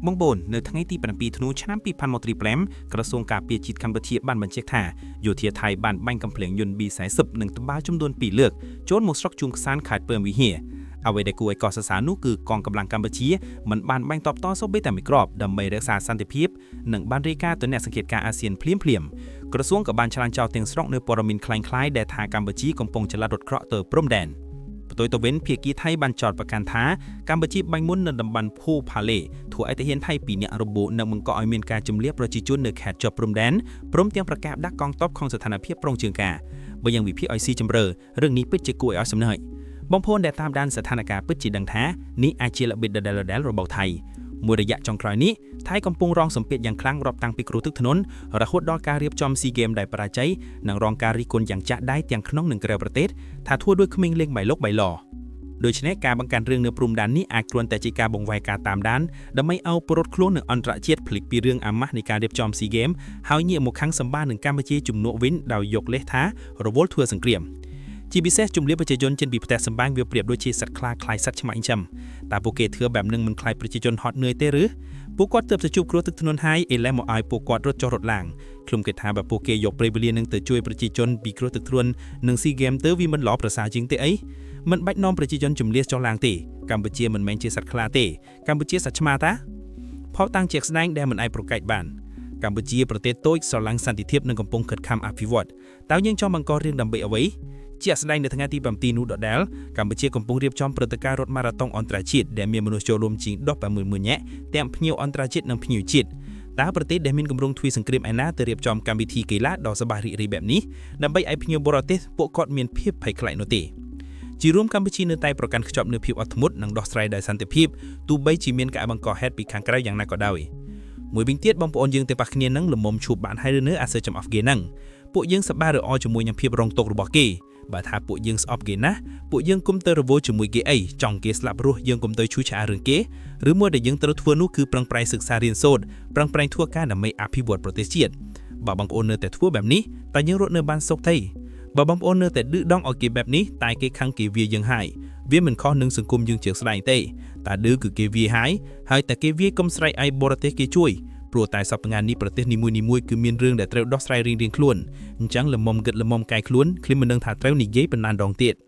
បងប្អូននៅថ្ងៃទី7ធ្នូឆ្នាំ2025ក្រសួងការពារជាតិកម្ពុជាបានបញ្ជាក់ថាយោធាថៃបានបាញ់កំភ្លើងយន្ត B40 និងត្បាល់ចំនួន2លើកចូលមកស្រុកជួមខ្សានខេត្តពើមវិហារអ្វីដែលគួរឲ្យកោតសរសើរនោះគឺកងកម្លាំងកម្ពុជាមិនបានបាញ់តបតសូម្បីតែមួយគ្រាប់ដើម្បីរក្សាសន្តិភាពនិងបានរាយការណ៍ទៅអ្នកសង្កេតការណ៍អាស៊ានភ្លាមៗក្រសួងក៏បានឆ្លាញ់ចោលទាំងស្រុងនៅព័ត៌មានคล้ายៗដែលថាកម្ពុជាកំពុងចល័តរថក្រក់ទៅព្រំដែន ផ្ទុយទៅវិញភាគីថៃបានចោទប្រកាន់ថាកម្ពុជាបាញ់មុននៅតំបន់ភូផាឡេធ្វើឲ្យទាហានថៃពីរនាក់របួសនិងបង្កឲ្យមានការជំលះប្រជាជននៅខេត្តជាប់ព្រំដែនព្រមទាំងប្រកាសដាក់កងទ័ពក្នុងស្ថានភាពប្រុងជើងការបើយ៉ាងវិភាគឲ្យស៊ីជម្រៅរឿងនេះពិតជាគួរឲ្យអស់សំណើចបងប្អូនដែលតាមដានស្ថានភាពពិតជាដឹងថានេះអាចជាល្បិចដដែលៗរបស់ថៃមួយរយៈចុងក្រោយនេះថៃកំពុងរងសម្ពាធយ៉ាងខ្លាំងរាប់តាំងពីគ្រោះទឹកធ្ងន់រហូតដល់ការរៀបចំស៊ីហ្គេមដែលបរាជ័យនិងរងការរិះគន់យ៉ាងចាក់ដៃទាំងក្នុងនិងក្រៅប្រទេសថាធ្វើដោយក្មេងលេងបៃលុកបៃឡដូច្នេះការបង្កើនរឿងនៅព្រំដែននេះអាចគ្រាន់តែជាការបង្វែរការតាមដានដើម្បីឲ្យពលរដ្ឋខ្លួននិងអន្តរជាតិភ្លេចពីរឿងអាម៉ាស់នៃការរៀបចំស៊ីហ្គេមហើយងាកមកខាងសម្បានឹងកម្ពុជាជំនួសវិញដោយយកលេសថារវល់ធ្វើសង្គ្រាមជាពិសេសជំលៀបប្រជាជនចេញពីផ្ទះសម្បែងវាប្រៀបដូចជាសត្វខ្លាខ្លាយសត្វឆ្មាញ់ចឹមតើពួកគេធ្វើបែបនឹងមិនខ្លាចប្រជាជនហត់នឿយទេឬពួកគាត់ទើបទៅជួបគ្រោះទឹកធ្ងន់ហើយឥឡូវមកឲ្យពួកគាត់រត់ចុះរត់ឡើងខ្ញុំគិតថាបើពួកគេយកពេលវេលានឹងទៅជួយប្រជាជនពីគ្រោះទឹកធ្ងន់និងស៊ីហ្គេមទៅវាមិនល្អប្រសើរជាងទេអីមិនបាច់នាំប្រជាជនជំលះចុះឡើងទេកម្ពុជាមិនមែនជាសត្វខ្លាទេកម្ពុជាសត្វឆ្មាតាផតតាំងជាស្ដែងដែលមិនអាចប្រកែកបានកម្ពុជាប្រទេសតូចស្រឡាញ់សន្តិភាពនិងកំពុងខិតខំអភិវឌ្ឍតើយើងចង់បង្ករឿងដើម្បីអ្វីជាក់ស្ដែងនៅថ្ងៃទី7នោះដដែលកម្ពុជាកំពុងរៀបចំព្រឹត្តិការណ៍រត់ម៉ារ៉ាតុងអន្តរជាតិដែលមានមនុស្សចូលរួមជាង16,000នាក់ទាំងភ្ញៀវអន្តរជាតិនិងភ្ញៀវជាតិតើប្រទេសដែលមានគម្រោងទ្វីសង្គ្រាមឯណាទៅរៀបចំកម្មវិធីកីឡាដ៏សប្បាយរីករាយបែបនេះដើម្បីឲ្យភ្ញៀវបរទេសពួកគាត់មានភាពភ័យខ្លាចនោះទេជារួមកម្ពុជានៅតែប្រកាន់ខ្ជាប់នូវភាពអត់ធ្មត់និងដោះស្រាយដោយសន្តិភាពទោះបីជាមានការបង្កហេតុពីខាងក្រៅយ៉ាងណាក៏ដោយមួយវិញទៀតបងប្អូនយើងទៅប៉ះគ្នានឹងលំមឈូបបានហើយឬនៅអាសើចំអស់គេហ្នឹងពួកយើងសប្បាយឬអជាមួយនឹងភាពរងទុក្ខរបស់គេបើថាពួកយើងស្អប់គេណាស់ពួកយើងគុំទៅរវល់ជាមួយគេអីចង់គេស្លាប់រស់យើងគុំទៅឈឺឆ្អាលរឿងគេឬមួយដែលយើងត្រូវធ្វើនោះគឺប្រឹងប្រែងសិក្សារៀនសូត្រប្រឹងប្រែងធ្វើការដើម្បីអភិវឌ្ឍប្រទេសជាតិបើបងប្អូននៅតែធ្វើបែបនេះតើយើងរត់នៅបានសុខទេបើបងប្អូននៅតែឌឺដងឲ្យគេបែបនេះតែគេខឹងគេវាយើងហើយវាមិនខុសនឹងសង្គមយើងជាស្ដែងទេតែឌឺគឺគេវាហើយហើយតែគេវាកុំស្រែកឲ្យបរទេសគេជួយព្រោះតែសប្តាហ៍នេះប្រទេសនីមួយៗគឺមានរឿងដែលត្រូវដោះស្រាយរៀងៗខ្លួនអញ្ចឹងល្មមគិតល្មមកែខ្លួនឃ្លីមមិនដឹងថាត្រូវនិយាយប៉ុន្មានដងទៀត។